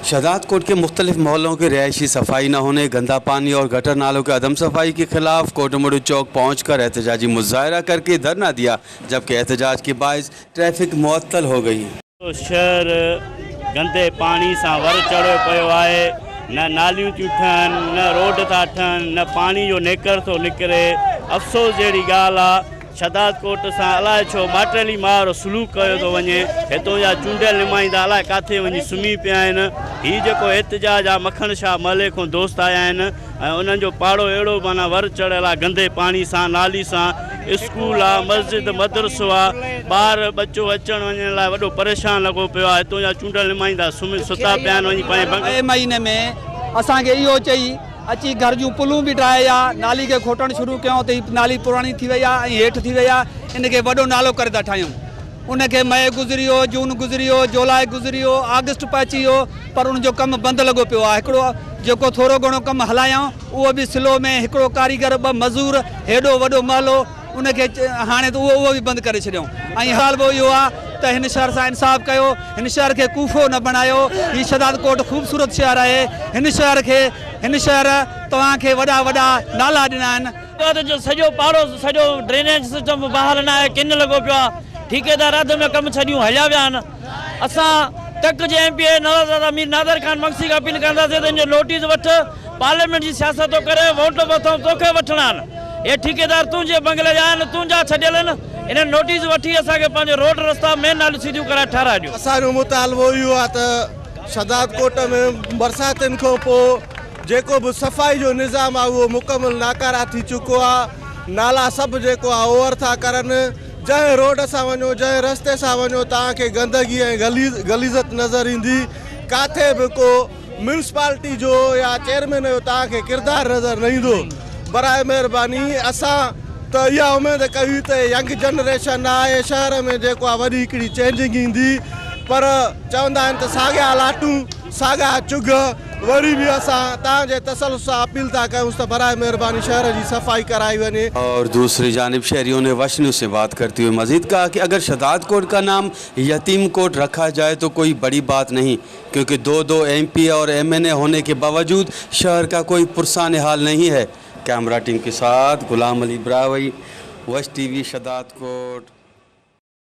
शहदादकोट के मुख्तलिफ मोहल्लों की रिहायशी सफाई न होने, गंदा पानी और गटर नालों के अदम सफाई के खिलाफ कोटमड़ू चौक पहुंचकर एहतजाजी मुजाहरा करके धरना दिया, जबकि एहतजाज के बायस ट्रैफिक मुअत्तल हो गई। शहर गंदे पाणी सां वर चढ़ियो पियो आहे, न नालियूं थियूं ठहनि, न रोड था ठहनि, न पाणी जो नेकर थो निकिरे। अफ़सोस जहिड़ी ॻाल्हि आहे, शहदादकोट सां अलाए छो माटेली माउ वारो सलूक कयो थो वञे। हितां जा चूंडियल नुमाइंदा अलाए काथे वञी सुम्ही पिया आहिनि। हीउ जेको एहतजाज आहे, मखण शाह महले खां दोस्त आया आहिनि ऐं उन्हनि जो पाड़ो अहिड़ो माना वर चढ़ियल आहे गंदे पाणी सां, नाली सां। स्कूल आहे, मस्जिद मदरसो आहे, ॿार बचो अचण वञण लाइ वॾो परेशान लॻो पियो आहे। हितां जा चूंडियल नुमाइंदा सुम्ही सुता पिया आहिनि वञी पंहिंजे बंग। मई महीने में असांखे इहो चई अची घर जूं पुलूं बि ठाहे विया, नाली खे खोटणु शुरू कयऊं त हीअ नाली पुराणी थी वई आहे ऐं हेठि थी वई आहे, इनखे वॾो नालो करे था ठाहियूं। उनखे मई गुज़री वियो, जून गुज़री वियो, जुलाई गुज़री वियो, आगस्ट पहुची वियो, पर उनजो कमु बंदि लॻो पियो आहे। हिकिड़ो जेको थोरो घणो कमु हलायऊं उहो बि स्लो में, हिकिड़ो कारीगर, ॿ मज़ूर, हेॾो वॾो महलो, उनखे हाणे त उहो बि बंदि करे छॾियऊं। ऐं मुतालबो इहो आहे त हिन शहर सां इंसाफ़ कयो, हिन शहर खे कूफो न बणायो। हीउ शहदादकोट ख़ूबसूरत शहर आहे, हिन शहर तव्हांखे वॾा वॾा नाला ॾिना आहिनि। जो सॼो पाड़ो, सॼो ड्रेनेज सिस्टम बहाल न आहे, किन लॻो पियो आहे। ठीकेदार अध में कमु छॾियूं हलिया विया आहिनि। असां तक जे एम पी ए नवाज़ मीर नादर खान मगसी खां अपील कंदासीं त हिन जो नोटिस वठि। पार्लियामेंट जी सियासत थो करे, वोट वठूं तोखे वठणा आहिनि। इहे ठीकेदार तुंहिंजे बंगले जा आहिनि, तुंहिंजा छॾियल आहिनि। इन्हनि नोटिस वठी असांखे पंहिंजो रोड रस्ता मेन नालियूं सीधियूं कराए ठाराए ॾियो। असांजो मुतालबो इहो आहे त शहदादकोट में बरसातिनि खां पोइ जेको बि सफ़ाई जो निज़ाम आहे उहो मुकमल नाकारा थी चुको आहे। नाला सभु जेको आहे ओवर था करनि। जंहिं रोड सां वञो, जंहिं रस्ते सां वञो, तव्हांखे गंदगी ऐं गलीज़त नज़र ईंदी। काथे बि को म्यूनसिपालिटी जो या चेयरमैन जो तव्हांखे किरदारु नज़र न ईंदो। बराए महिरबानी असां त इहा उमेद कई त यंग जनरेशन आहे, शहर में जेको आहे वॾी हिकिड़ी चेंजिंग ईंदी, पर चवंदा आहिनि त साॻिया लाटूं साॻिया चुघ। वरी बि असां तव्हांजे तसलु सां अपील था कयूं त बराए महिरबानी शहर जी सफ़ाई कराई वञे। और दूसरी जानिब शहरियों ने वश न्यूज़ से बात करते हुए मजीद कहा कि अगर शहदादकोट का नाम यतीम कोट रखा जाए तो कोई बड़ी बात नहीं, क्योंकि दो दो एम पी और एम एन ए होने के बावजूद शहर का कोई पुरसान हाल नहीं है। कैमरा टीम के साथ गुलाम अली ब्रावई, वश टीवी, शहदादकोट।